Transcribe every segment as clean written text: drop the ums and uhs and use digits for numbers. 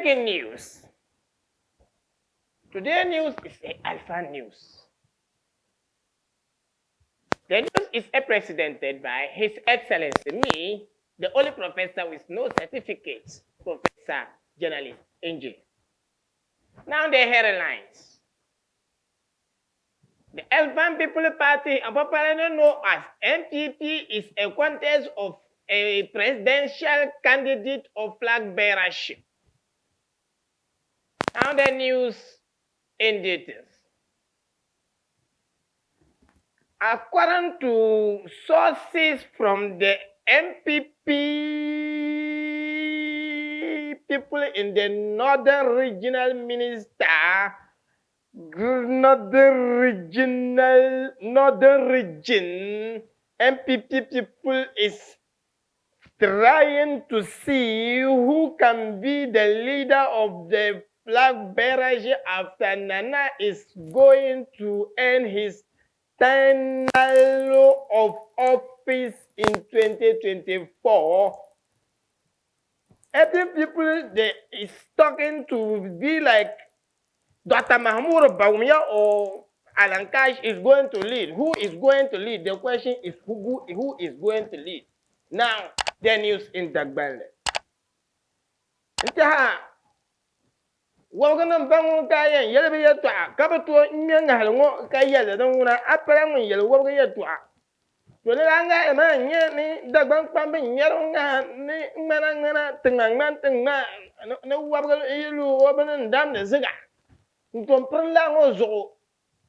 Breaking news. Today news is a alpha news. The news is presented by His Excellency me, the only professor with no certificate, Professor Journalist Angel. Now the headlines. The Elfan People Party, popularly known as NPP, is a contest of a presidential candidate of flag bearership. Now the news in details. According to sources from the NPP people in the Northern Regional Minister, Northern Regional, Northern Region, NPP people is trying to see who can be the leader of the flag bearers after Nana is going to end his tenure of office in 2024. Every people they is talking to be like Dr. Mahmoud Bawumia or Alan Cash is going to lead. Who is going to lead? The question is who, who is going to lead? Now, the news in Dagbanli. N-tɛha wɔbiginim ba ŋun ka yɛn yɛli bɛ yɛltɔɣa ka bi tooi ŋme ŋahili ŋɔ ka yɛli din ŋuna a pala ŋun yɛli wɔbigi yɛltɔɣa. To ni daa ŋahili maa n-nyɛ ni Dagbaŋ kpambi ŋmɛri ŋaha ni ŋmana ŋmana ti ŋma ŋmani ti ŋma ni wɔbigi yi lu o bini n-damdi ziga n-tom piri laa ŋɔ zuɣu.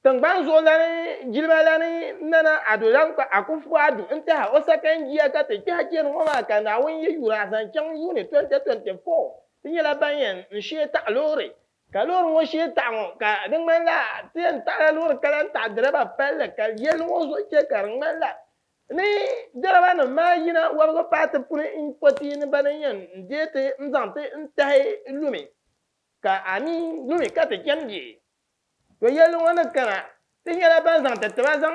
Tiŋgbani zuɣulani jilimalani Nana Addo Dankwa Akufo-Addo n-tɛha o sakanjia ka ti kpɛhi chani ŋɔ maa ka Naawuni yi yuri a zaŋ chaŋ yuuni 2024 ti nyɛla ban yɛn n-shee taɣi loori Ka loori ŋɔ shee taɣi ŋɔ ka di ŋmanila ti yɛn taɣila loori ka lahi taɣi dirɛba palli ka yɛlli ŋɔ zuɣu chɛ ka di ŋmanila ni dirɛba nim maa yina wɔbigu paati puni n-kpoti ni bana n-yɛn deei ti n-zaŋ ti n-tahi lumi ka a mi lumi ka ti chani bee? To yɛlli ŋɔ ni kana ti nyɛla ban zaŋ ti tiba zaŋ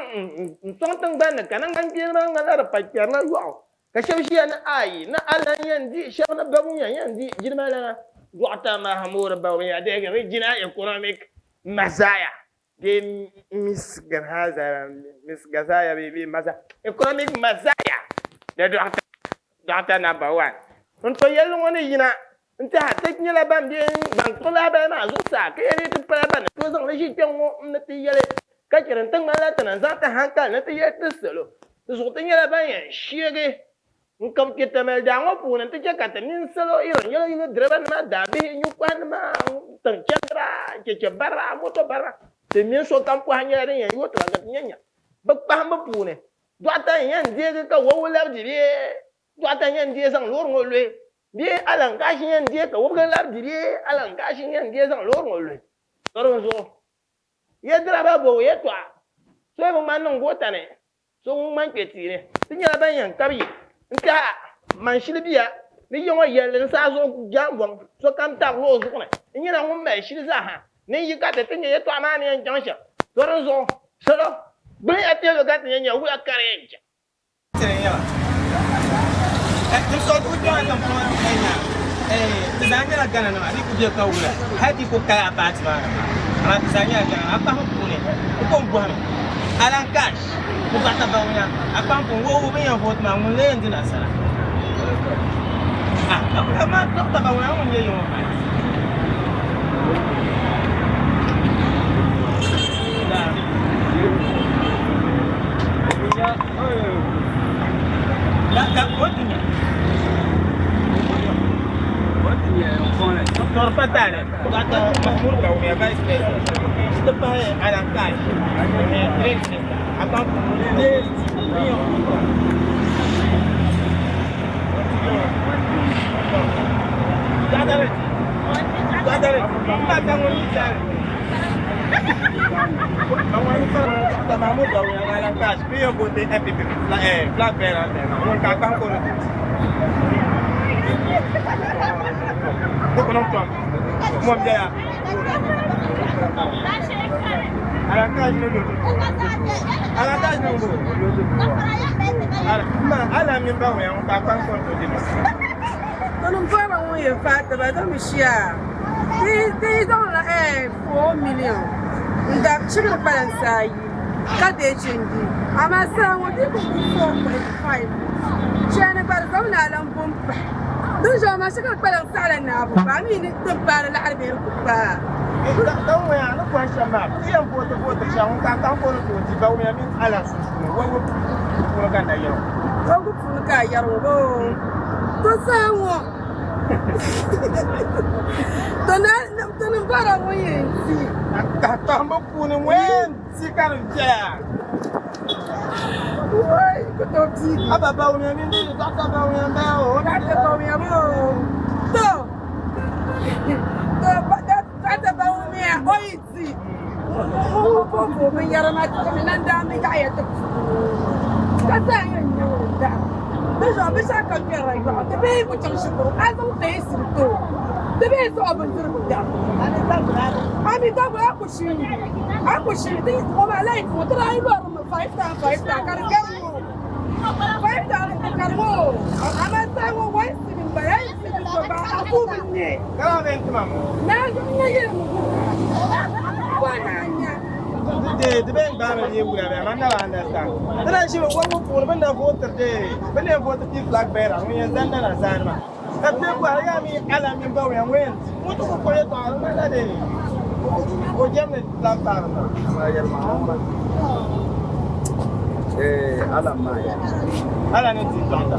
n-sɔŋ tiŋgbani ni ka naŋgbankpeeni maa ŋmanila di pa kpɛrila yɔɣu Ka shɛba ʒiya ni ayi ni Allah n-yɛn di shɛba ni Bawumia yɛn di jilima lana. Dɔɣita Mahamudu Bawumia deegi Regional Economic Messiah bee Miss Miss Gazaya bee Maza Economic Messiah the dɔɣita dɔɣita number one. N to yɛlli ŋɔ ni yina n-tɛha ti nyɛla ban be ban kpuɣi lahabali maa zuɣusaa ka yɛli ti pala ban ni tooi zaŋ li ʒi kpɛŋ ŋɔ n-ni ti yɛli ka chɛ din ti ŋmanila ti ni zaŋ ti hankali ni ti yɛli ti salo. Di zuɣu ti nyɛla ban yɛn sheegi n-kab kpe Tamale daa ŋɔ puuni nti chɛ ka ti mini salo irin yɛlo yili direbanima, daabihi, nyukɔhinima, tiŋchɛndira, cheche bariba, moto bariba. Ti mini sokam pɔhim nyɛla din yɛn yooi ti ba ka ti nya nya bɛ kpahimbu puuni. Dɔɣita n-yɛn deegi ka wawu labi di bee dɔɣita n-yɛn deei zaŋ loori ŋɔ luhi bee alankaashi n-yɛn deei ka wubigi labi di bee alankaashi n-yɛn deei zaŋ loori ŋɔ luhi. Di zuɣu Yɛdira ba bo yɛtɔɣa, so yi bi ŋmani niŋ goota ni, so ŋun ŋmani kpe tia ni. Ti nyɛla ban yɛn kabi yi n-tɛha manshili bia ni yi ŋɔ yɛlli n saha zuɣu jambɔŋ sokam tabiri o zuɣu ni. N nyɛla ŋun mali shili zaaha ni n yi ka ti ti nya yɛtɔɣa maa ni yɛn chaŋ shɛm. To dinzuɣu salo gbuni ya teebuli ka ti nya nya wula ka di yɛn chaŋ. Tɔni m-bɔri ba ŋun yɛn faai ti ba, di mi shia. Ti yi zaŋla 4 million n-da shikuru kpalansi ayi ka deei chindi, amaa saha ŋɔ di yi kuli ku 4.5 chani gba di zaŋmi ni a lan bo m-pahi. Dinzuɣu amaa shikuru kpalaŋ saɣila naabu gba, a mi ni di ni paari laɣiri bee di ku paai. Ka ŋun a ni bɔhi shɛm maa, ti yɛn vooti vootiri shɛli ŋun ka a kahi ka o ni tooi di Bawumia mini Alan sunsuuni wɔbigu puuni ka n na yɛri ŋɔ. Wɔbigu puuni ka a yɛri ŋɔ boo? To saha ŋɔ to ni bɔra ŋun yɛn di. A kahimbu puuni ŋun yɛn di ka di viɛla. Wai ku tooi piigi. A ba Bawumia mini Dɔkta Bawumia m-bala o. Dɔkta Bawumia boo? To Dɔkta Bawumia o yi di ŋun po binyɛra maa ti mi nandaamba yaɣiya ti puuni ka zaa yɛn nyaŋ li daɣim. Di zuɣu binshɛɣu kam kpɛrila yɔɣu ti bihi ku chaŋ shikuru a zaŋ teesi ti o ti bihi zuɣu bindirigu daɣim. A mi daguli a ku shiri a ku shiri ti ŋɔ maa light ŋɔ ti daa yi lɔrimi 5000 5000 ka di gari ŋɔ 5000 ka di ŋɔ amaa saha ŋɔ one cedi m-bala a yi cedi so gba a ku bi nya. Di bɛn gbaai mi bee wula bɛ man na bi understand. Ti daa ʒimi wɔbigu puuni bɛ ni daa vootiri dee bɛ ni yɛn vooti ti flag bearer ŋun yɛn zani lala zaani maa ka bɛ bɔhiri yaa mi Alan mini Bawumia ŋun yɛn di ŋun ti ku kpuɣi yɛltɔɣa di ŋmanila dee o jɛmdi flag bearer maa. Alan ni di dɔɣita.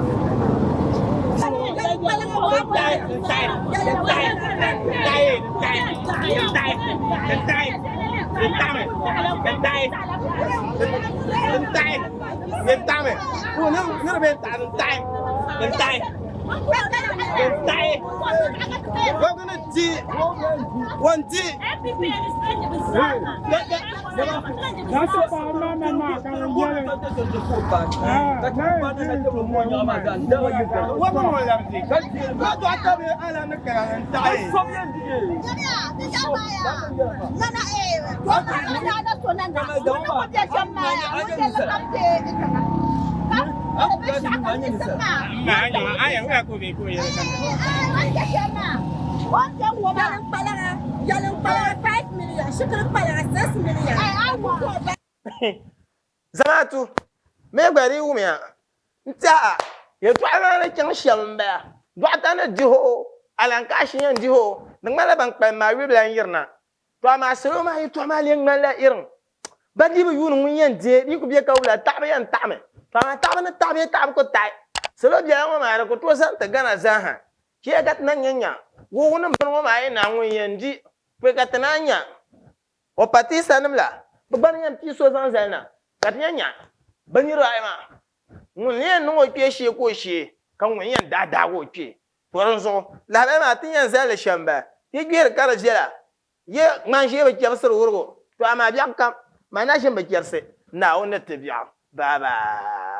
Zamaatu mi gba di wumiya n-tɛha yɛltɔɣa maa ni chaŋ shɛm m-bala. Dɔɣita ni dihi o, alankaashi yɛn dihi o, di ŋmanila ban kpalim maa yuli bi yirina. To amaa salo maa yɛltɔɣa maa lee ŋmanila iriŋ. Ba dii bi yuuni ŋun yɛn deei, di yi kuli be ka wula, taɣibu yɛn taɣimi. To amaa taɣibu ni taɣi bee taɣibu ku taɣi. Salo biɛla ŋɔ maa di ku tooi zani ti Ghana zaaha. Chɛ ka ti na nya nya wuhibu ni bini ŋɔ maa yi naai ŋun yɛn di, pɔi ka ti naan nya o patiisanim la, bɛ gba ni yɛn pii so zaŋ zali na, ka ti nya nya bɛ niriba ayi maa, ŋun ni yɛn niŋ o kpee shee ka o shee, ka ŋun yɛn daa daag o kpee. To dinzuɣu, lahabali maa ti ni yɛn zali li shɛm m-bala, Ti gbihiri ka di viɛla, yi ŋmanʒee bi chɛbisiri wurigu, to amaa biɛɣu kam, man na ʒini bi chɛbisi, Naawuni ni ti biɛɣu. Baabaai.